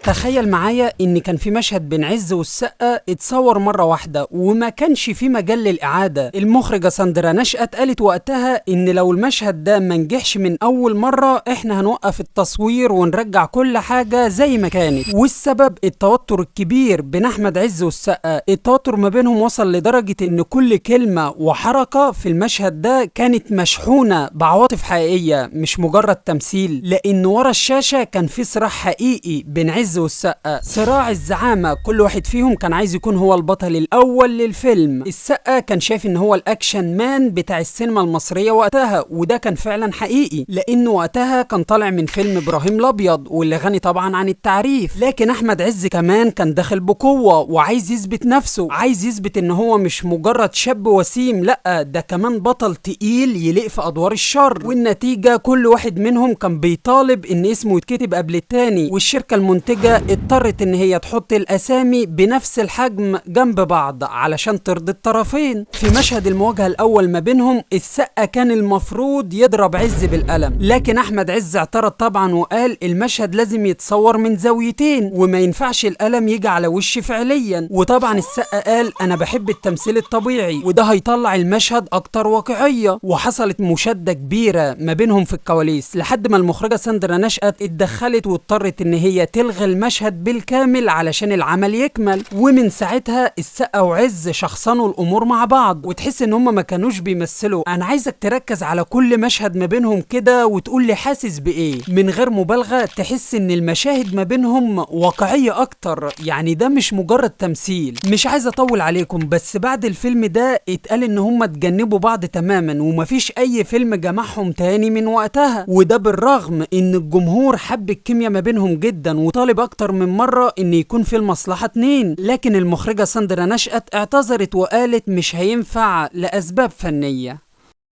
تخيل معايا ان كان في مشهد بين عز والسقا اتصور مرة واحدة وما كانش في مجال للإعادة. المخرجة ساندرا نشأت قالت وقتها ان لو المشهد ده ما نجحش من اول مرة احنا هنوقف التصوير ونرجع كل حاجة زي ما كانت. والسبب التوتر الكبير بين احمد عز والسقا. التوتر ما بينهم وصل لدرجة ان كل كلمة وحركة في المشهد ده كانت مشحونة بعواطف حقيقية مش مجرد تمثيل، لان ورا الشاشة كان في صراع حقيقي بين عز والسقا، صراع الزعامة. كل واحد فيهم كان عايز يكون هو البطل الاول للفيلم. السقا كان شايف ان هو ال action man بتاع السينما المصرية وقتها، وده كان فعلا حقيقي لانه وقتها كان طالع من فيلم ابراهيم الابيض واللي غني طبعا عن التعريف. لكن احمد عز كمان كان داخل بقوة وعايز يثبت نفسه، عايز يثبت ان هو مش مجرد شاب وسيم، لا ده كمان بطل تقيل يليق في ادوار الشر. والنتيجة كل واحد منهم كان بيطالب ان اسمه يتكتب قبل التاني، والشركة المنتجة اضطرت ان هي تحط الاسامي بنفس الحجم جنب بعض علشان ترضي الطرفين. في مشهد المواجهة الاول ما بينهم السقا كان المفروض يضرب عز بالقلم، لكن احمد عز اعترض طبعا وقال المشهد لازم يتصور من زاويتين وما ينفعش القلم يجي على وشي فعليا. وطبعا السقا قال انا بحب التمثيل الطبيعي وده هيطلع المشهد اكتر واقعية. وحصلت مشادة كبيرة ما بينهم في الكواليس لحد ما المخرجة ساندرا نشأت اتدخلت واضطرت ان هي تلغي المشهد بالكامل علشان العمل يكمل. ومن ساعتها السقا وعز شخصنوا الامور مع بعض وتحس ان هم ما كانوش بيمثلوا. انا عايزك تركز على كل مشهد ما بينهم كده وتقول لي حاسس بايه. من غير مبالغة تحس ان المشاهد ما بينهم واقعية اكتر، يعني ده مش مجرد تمثيل. مش عايز اطول عليكم، بس بعد الفيلم ده اتقال ان هم اتجنبوا بعض تماما ومفيش اي فيلم جمعهم تاني من وقتها، وده بالرغم ان الجمهور حب الكيمياء ما بينهم جدا وطالب اكتر من مرة ان يكون في المصلحة اتنين. لكن المخرجة ساندرا نشأت اعتذرت وقالت مش هينفع لاسباب فنية.